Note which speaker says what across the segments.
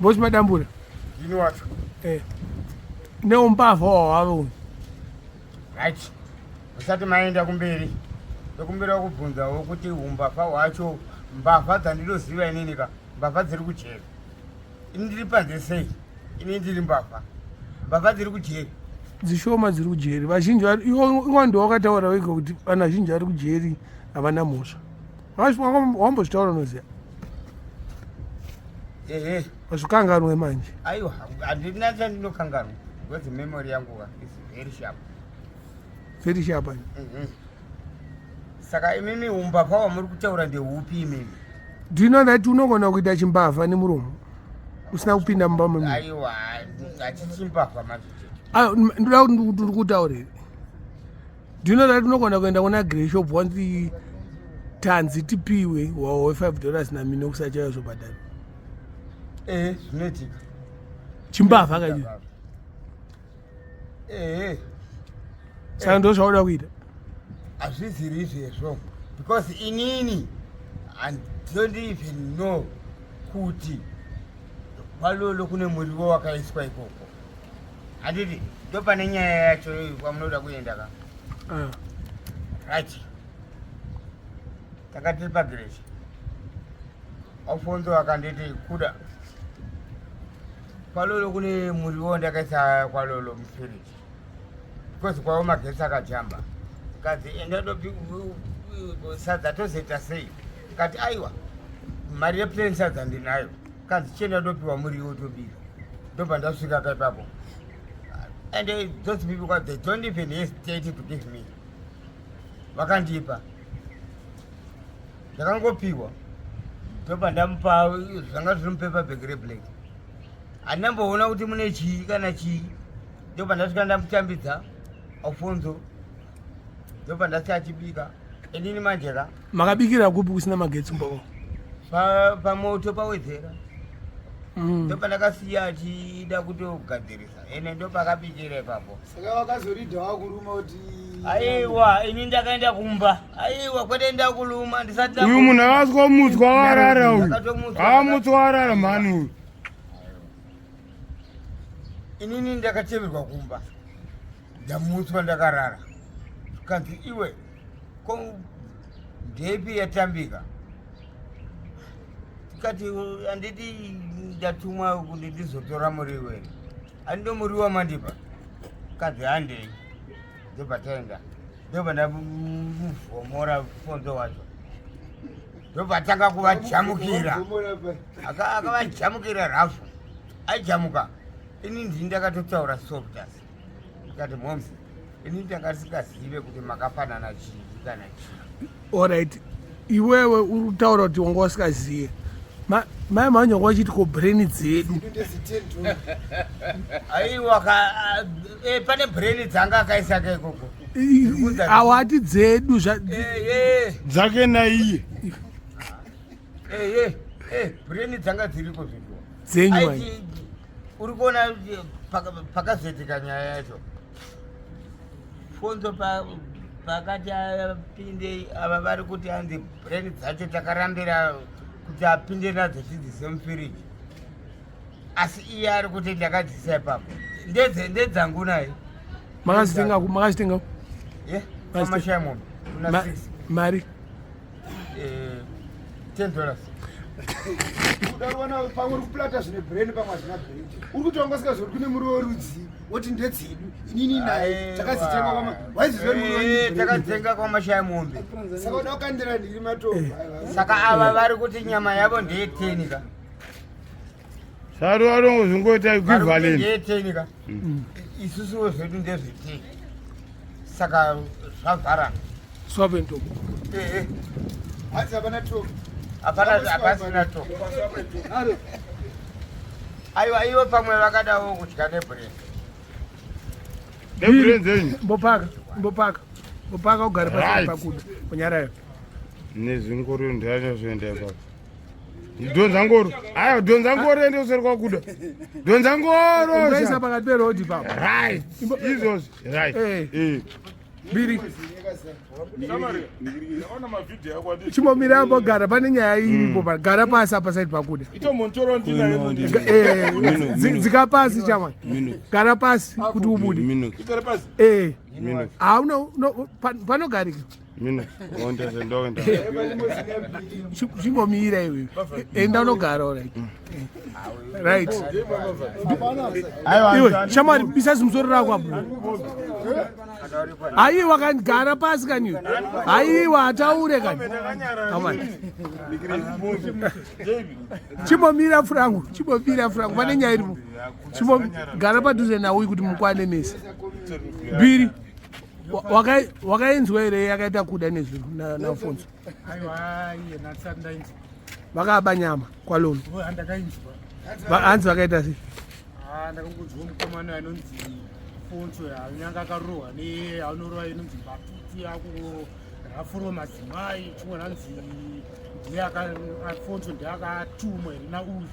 Speaker 1: Bosi Madambura.
Speaker 2: Ndini wacho.
Speaker 1: Eh. Neumbavha wawave uyu.
Speaker 2: Right. Musati maenda kumberi. Ndokumbira kubvunzawo kuti umbavha hwacho mbavha dzandinoziva inini ka mbavha dziri kujeri. Ini ndiri panze sei? Ini ndiri mbavha. Mbavha dziri kujeri.
Speaker 1: Dzishoma dziri kujeri. Vazhinji vari iwe ndiwe wakataura wega kuti vanhu vazhinji vari kujeri havana mhosva. Wambozvitaura unoziva.
Speaker 2: Ehe.
Speaker 1: Wazvikanganwe manje.
Speaker 2: Aiwa, handina chandinokanganwa because memory yangu ka is very sharp.
Speaker 1: Very sharp.
Speaker 2: Saka imimi umbavha wamuri kutaura ndeupi imimi?
Speaker 1: Do you know that unogona kuita chimbavha nemuromo usina kupinda mumba memunhu?
Speaker 2: Aiwa, hachichimbavha manje chete.
Speaker 1: Ah, ndoda kuti ndikutaurire. Do you know that unogona kuenda kuna grey shop wanzi tanzi tipiwe wawe $5 namino kusachaya zobhadhara.
Speaker 2: Eh, zvinoitika.
Speaker 1: Chimbavha kacho.
Speaker 2: Eh.
Speaker 1: Saka ndo zvauda kuita.
Speaker 2: Hazviziri izvezvo because inini I don't even know kuti kwalolo kune muriwo wakaiswa ikoko. Handiti ndo pane nyaya yacho kwamunoda kuenda ka. Right. Takati pagireshi. Alfonso akanditi kuda kwalolo kune muriwo ndakaisa kwalolo mufiriji because kwavo magetsi akajamba kanzi enda dopi sadza tozoita sei kati aiwa mari yeplain sadza ndinayo kanzi chienda dopiwa muriwo tobika ndobva ndasvika ka ipapo and those people they don't even hesitate to give me vakandipa ndakangopiwa ndobva ndamupa zvanga zviri mupepa bag reblack handinamboona kuti mune chii kana chii ndobva ndasvika ndamutambidza Alfonso ndobva ndati achibika inini manje ka
Speaker 1: makabikira kupi kusina magetsi mboko
Speaker 2: pamoto pawedzera ndobva ndakasiya achida kutogadzirisa ene ndopakabikira ipapo.
Speaker 3: Saka wakazoridha wakuruma kuti
Speaker 2: aiwa ini ndakaenda kumba aiwa kwete ndakuluma ndisati
Speaker 4: uyu munhu akaswa mutswa warara uyu amutswa warara mhani uyu
Speaker 2: inini ndakateverwa kumba ndamutswa ndakarara kanzi iwe ko ndepi yatambika tikati handiti ndatumwa kuti ndizotora muriwo here andido muriwo mandipa kanzi handei ndobva taenda ndobva ndamuvhomora fonzo wacho ndobva tanga kuvajamukira akavajamukira rafu aijamuka ini ndini ndakatotaura softas ndikati moms ini ndakasingazive kuti makafanana chii kana chii
Speaker 1: Alright. Iwewe uri kutaura kuti wanga usikaziye. Mai manje wanga wachiti ko brain dzedu.
Speaker 2: Aiwa ka pane brain dzanga akaisa ka ikoko.
Speaker 1: Awati dzedu zva
Speaker 4: dzake naiye.
Speaker 2: Brain dzanga dziriko zvinhu.
Speaker 1: Dzenyu manje.
Speaker 2: Uri kuona pakazoitika nyaya yacho. Fonzo pakati apinde ava vari kuti hanzi brain dzacho takarambira kuti apinde nadzo chidzise mufiriji asi iye ari kuti ndakadzisa ipapo ndedzangu naye
Speaker 1: makazitenga makazitenga
Speaker 2: mashaya mombe kuna
Speaker 1: mari
Speaker 2: $10
Speaker 3: udaruwana pamwe uri kuplata zvine brain pamwe hazvina brain uri kuti wanga usingazori kune muriwo rudzi woti ndedzedu inini naye takazitenga kwama waiziva
Speaker 2: takazitenga kwamashaya mombe
Speaker 3: saka uda kukandira ndiri matombo
Speaker 2: saka ava vari kuti nyama yavo ndeyeteni ka
Speaker 4: sari varongo zvingoita equivalent
Speaker 2: ndeyeteni ka isusuwo zvedu ndezveteni saka zvavharana
Speaker 1: Swap and top.
Speaker 3: Hanzi hapana top.
Speaker 2: Hapana hapasina top. Aiwa ivo pamwe vakadawo kudya nebrain.
Speaker 4: Nebrain dzenyu.
Speaker 1: Mbopaka, mbopaka. Mbopaka ugare pasi pakuda. Kunyarayo.
Speaker 4: Nezvingoro ndazvoenda ipapo. Dhonza ngoro. Ayo dhonza ngoro ende useri kwakuda. Dhonza ngoro.
Speaker 1: Ukaisa pakati peroad ipapo.
Speaker 4: Right. Izvozvo. Right.
Speaker 1: Biri. Chimomira apo gara pane nyaya iripo pa gara pasi apa side pakuda. Eh, dzika pasi chama. Gara pasi kuti ubude. Eh. Hauna panogarika. Chimbomira iwe. Enda unogara alright. Right. Iwe shamwari bisa zimusoro rako apo. Aiwa kani gara pasi kani iwe. Aiwa ataure kani. Amani. Chimbomira frangu, chimbomira frangu pane nyaya iripo. Chimbogara padhuze nawe kuti mukwane mese. Biri. Wakainzwa here yakaita kuda nezvinhu naFonzo? Vakaba nyama kwalolo. Hanzi vakaita sei?
Speaker 5: Ah, ndakangonzwa mukomana anonzi Fonso anyanga akarohwa neanorova inonzi mbatutu yako rafuro madzimai chimwe hanzi ndiye Fonso ndiye akatumwa here nauyu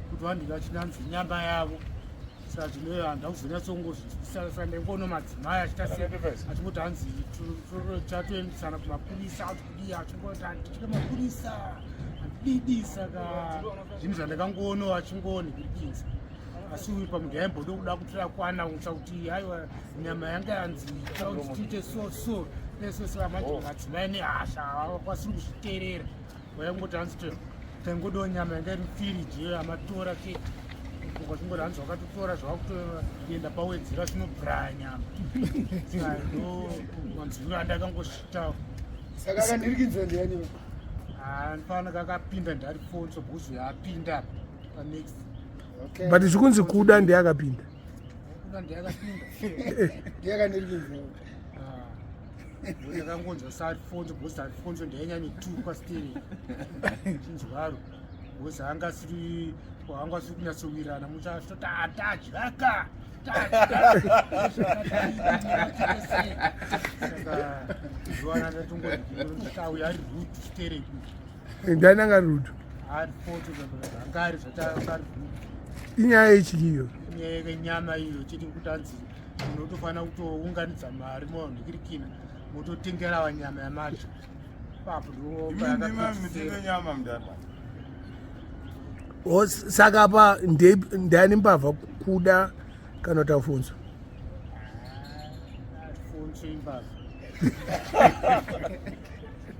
Speaker 5: kuti vanhu vachinanzi nyama yavo saka zvino handina kuzonyatsongozvinzwisisa saka ndaingoona madzimai achiita se achingoti hanzi tatoendesana kumapurisa ati kudii achingoti handitye mapurisa handididi saka zvinhu zvandakangoona achingonhikirikidza asi uyu pamunhu yaimboda kuda kutora kwana kusa kuti aiwa nyama yanga yanzi tiite so so nesoso amanje madzimai nehasha vasiri kuzviteerera Waingoti hanzi taingodawo nyama yanga iri mufiriji iyo yamatora chete ukachingoti hanzi wakatotora zvawakutoenda pawedzera zvinobraya nyama ndo manzwiro andakangosvitawo
Speaker 3: saka akandirikidza ndiyani
Speaker 5: anofana kakapinda ndari fonso bhuzu yaapinda panext
Speaker 1: but zvikunzi kuda ndiye akapinda
Speaker 5: kuda ndiye akapinda
Speaker 3: ndiye akandirikidza
Speaker 5: ndakangonzwa saAlfonso because Alfonso ndainyanyituka still chinzwaro because anga asiri anga asiri kunyatsowirirana muchasvitoti atadyaka saka zuva ndatongoauya ari rude stereki
Speaker 1: ndani anga rude
Speaker 5: Alfonso anga ari zvaanga ari rude
Speaker 1: inyaya yechiiyo
Speaker 5: inyaya yenyama iyo chete kuti anzi munotofanira kutounganidza mari monhikirikina mototengera wanyama yamadya papo
Speaker 4: nyama mdara
Speaker 1: saka apa ndiani mbavha kuda kana kuti afonso
Speaker 5: afonso imbavha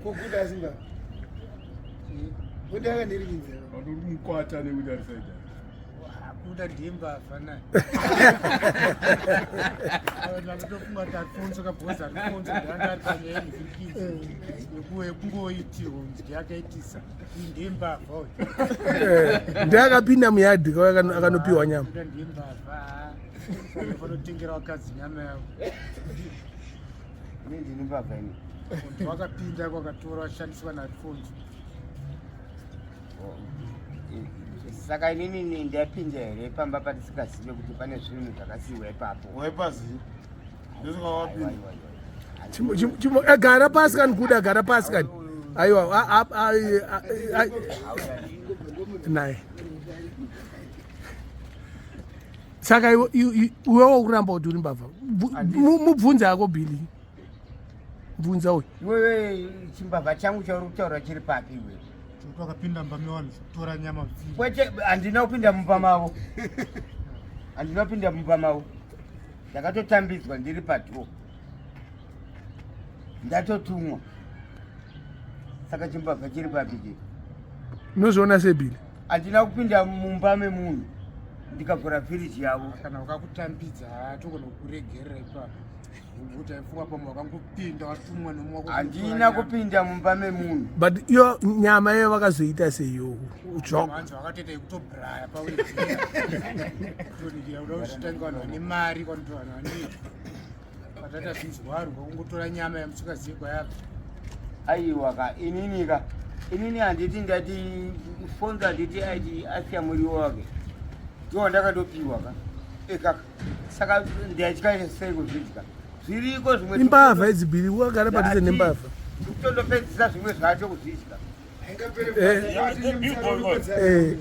Speaker 3: kokuda asi mbavha kuda akanirikinzira
Speaker 4: mukwata nekuti arisaida
Speaker 5: Kuda ndiye mbavha naye. Ndatofunga kuti Alfonso kabhozi Alfonso ndanga ari panyaya yemivhirikidzi yekungoitirwa kunzi ndiye akaitisa. Iyi ndiye mbavha uyu.
Speaker 1: Eh, ndiye akapinda muyadhi kauya akanopiwa nyama.
Speaker 5: Kuda ndiye mbavha. Vanotengera vakadzi nyama yavo.
Speaker 2: Ini ndini mbavha ini.
Speaker 5: Wakapinda kwakatora washandiswa naAlfonso.
Speaker 2: Saka inini ndapinda here pamba patisingazive kuti pane zvinhu zvakasiiwa ipapo?
Speaker 4: Waipaziva ndosaka
Speaker 1: wapinda. Gara pasi kani kuda gara pasi kani. Aiwa naye. Saka iwewo kuramba kuti uri mbavha. Mubvunze hako Billy. Bvunza uyu.
Speaker 2: Iwewe chimbavha changu chauri kutaura chiri papi iwe?
Speaker 5: Wakapinda mumba mevanhu kutora nyama.
Speaker 2: Kwete, handina kupinda mumba mavo. Handina kupinda mumba mavo. Ndakatotambidzwa ndiri padhoo. Ndatotumwa. Saka chimbavha chiri papi chiri?
Speaker 1: Unozviona sebhili?
Speaker 2: Handina kupinda mumba memunhu ndikavhura firiji yavo.
Speaker 5: Kana vakakutambidza togona kukuregerera ipapo. Kuti aifunga pamwe wakangopinda watumwa nomwe
Speaker 2: Handina kupinda mumba memunhu.
Speaker 1: But iyo nyama iyo vakazoita sei iyo?
Speaker 5: Hanzi vakatoita yekutobraya pawedzera. Kutonikira kuda kuzvitanga vanhu vane mari kwanotora vanhu vane vatata zvinzwarwa kungotora nyama yamusikazive kwayabva.
Speaker 2: Aiwa ka inini ka inini handiti ndati fonzo handiti aiti asiya muriwo wake ndiwo wandakatopiwa ka ekaka saka ndaitya sei kuzvidya zviriko zvimwe
Speaker 1: Imbavha idzi Bili wakagara padhuze nembavha.
Speaker 2: Kutondopedzisa zvimwe zvacho kuzvidya.
Speaker 1: Eh.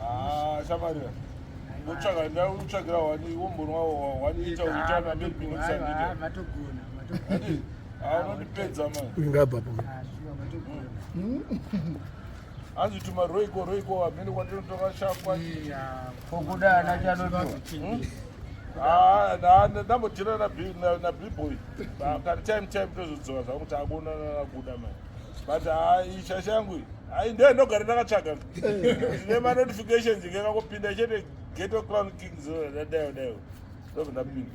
Speaker 4: Ah, shamari.
Speaker 6: Ngotsvaga ndakutsvagira wani wombonwa waniita utana maybe nokusandita.
Speaker 5: Matogona, matogona.
Speaker 6: Unondipedza mani.
Speaker 1: Ingabva po.
Speaker 5: Matogona.
Speaker 6: Hanzi tuma roiko roiko hamene kwatinotora shakwa.
Speaker 2: Kokuda ana chanoto.
Speaker 6: Ah, ndambodhira naBillboy. Kana time time tozodzoka zvangu kuti akuonana nakuda mani. But haa ishasha yangu iyi. Hai ndiyo ndogara ndakatsvaga. Ndine manotifications ingakangopinda chete Ghetto Crown Kings dayo dayo. Ndobva ndapinda.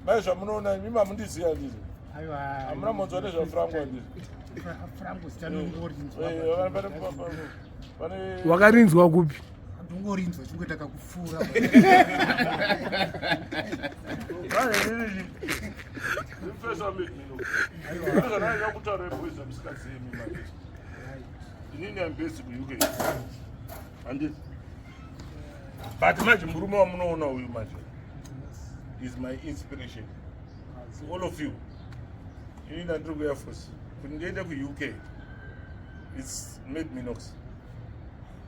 Speaker 6: Mai zvamunoona imi hamundiziva ndizvo.
Speaker 5: Aiwa.
Speaker 6: Hamuna monzwa nezvaFranco ndizvo.
Speaker 5: Franco zita ndongorinzwa.
Speaker 6: Eh, pane
Speaker 1: Wakarinzwa kupi?
Speaker 5: Ndongorinzwa chingoita kakupfuura.
Speaker 6: Inini am based kuUK, handiti? But manje murume wamunoona uyu manje is my inspiration, all of you. Inini ndandiri kuair force, kuti ndiende kuUK, it's Mad Minox.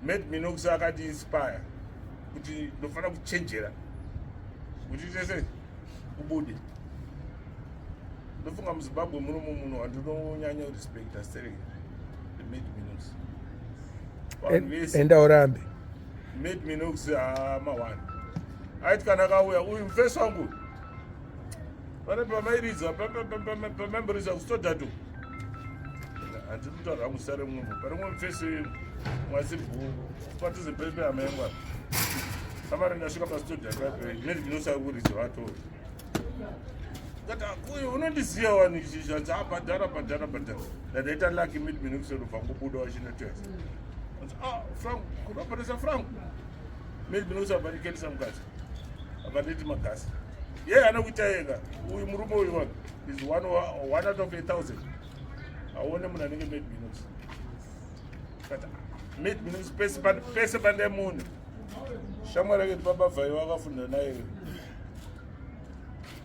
Speaker 6: Mad Minox akati inspire kuti ndofanira kuchenjera kuti tese ubude. Ndofunga muZimbabwe munomu muno handinonyanya kurespecta stereki the Mad Minox. Vanhu vese
Speaker 1: Enda urambe.
Speaker 6: Mad Minox ma1 aiti kana akauya uyu mufesi wangu, pane pamairidza, pamaimboridza kuStodato, handiri kutaura hangu zita remumwe munhu, pane mumwe mufesi mwasibhu padhuze pehama yangu apa. Samari ndasvika paStodato, Mad Minox akuridza vatori kati, uyu unondiziva wani? Zvanzi, abhadhara, bhadhara, bhadhara. Ndadaita lucky, Mad Minox ndobva ngobuda wachinotoesa. Ah, Frank, kunobhadhisa Frank. Mad Minox abhadikelisa mukadzi, abhadeti magasi ye anokuita yega. Uyu murume uyu wani is one out of a thousand. Aone munhu anenge Mad Minox. But Mad Minox pese pandaimuona, shamwari yake baba Vhai vakafunda naye.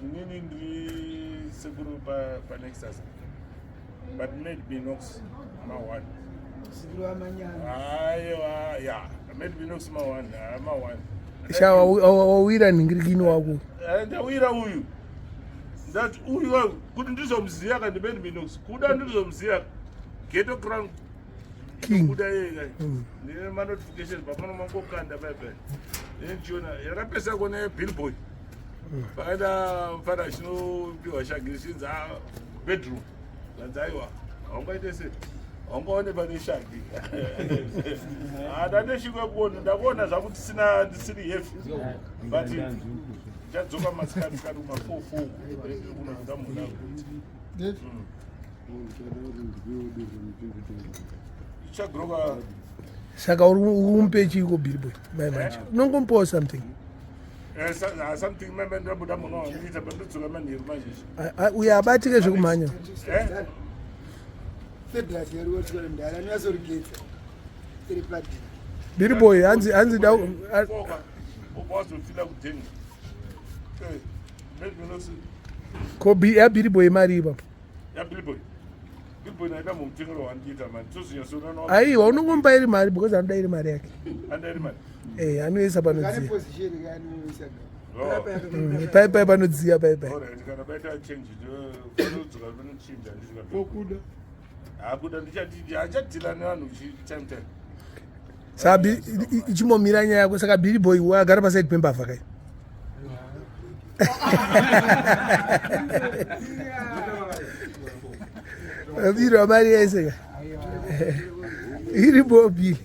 Speaker 6: Inini ndiri sekuru paNexus, but Mad Minox ma1.
Speaker 3: Sekuru amanyana.
Speaker 6: Aiwa, ya Mad Minox ma1, ma1.
Speaker 1: Sha, wawira nhingirikini wako.
Speaker 6: Ndawira uyu, ndati uyu kuti ndizomuziva ka, ndi Mad Minox. Kuda ndizomuziva Ghetto Crown
Speaker 1: King.
Speaker 6: Kuda yega ndine manotification pamano mangokanda paipai ndichiona yakapesa kone Billboy pakaita mufana achinopiwa shagiri chinzi bedroom. Zanzi aiwa, haungaite se haungaone pane shagi. Handandesvika kuona, ndakuona zvangu tisina ndisiri heavy, but chadzoka masikati sikati kuma4 kunoda munhu. Ichagroka.
Speaker 1: Saka uri umupe chiiko Billboy mai manje? Unongomupawo something.
Speaker 6: Something meme ndabuda muno wandiita pandodzoka manheru manje.
Speaker 1: Uyo abatike zvekumhanya.
Speaker 6: Eh?
Speaker 3: Fedrasi yariwotyora mudhara anonyatsorigedza iri padini.
Speaker 1: Billboy hanzi da
Speaker 6: Foka ubva wazofila kudhenga. Maybe unosi
Speaker 1: Ko yaBillboy mari ipapo?
Speaker 6: YaBillboy, Billboy naida mumutengero wandiita mani tozonyatsoona.
Speaker 1: Aiwa, unongomupa iri mari because anoda iri mari yake.
Speaker 6: Anda iri mari.
Speaker 1: Eh, anoisa
Speaker 3: Kane
Speaker 1: panodziya.
Speaker 3: position kaanoisa.
Speaker 6: Oh.
Speaker 1: Pai panodziya pai pai.
Speaker 6: Alright, kana paita change panodzoka panochinja ndisvika.
Speaker 3: Pokuda.
Speaker 6: Hakuda ndichadhila nevanhu time time.
Speaker 1: Saka ichimbomira nyaya yako. Saka Billboy wagara pasaidi pembavha kai? Birwa mari yese ka iri bobili.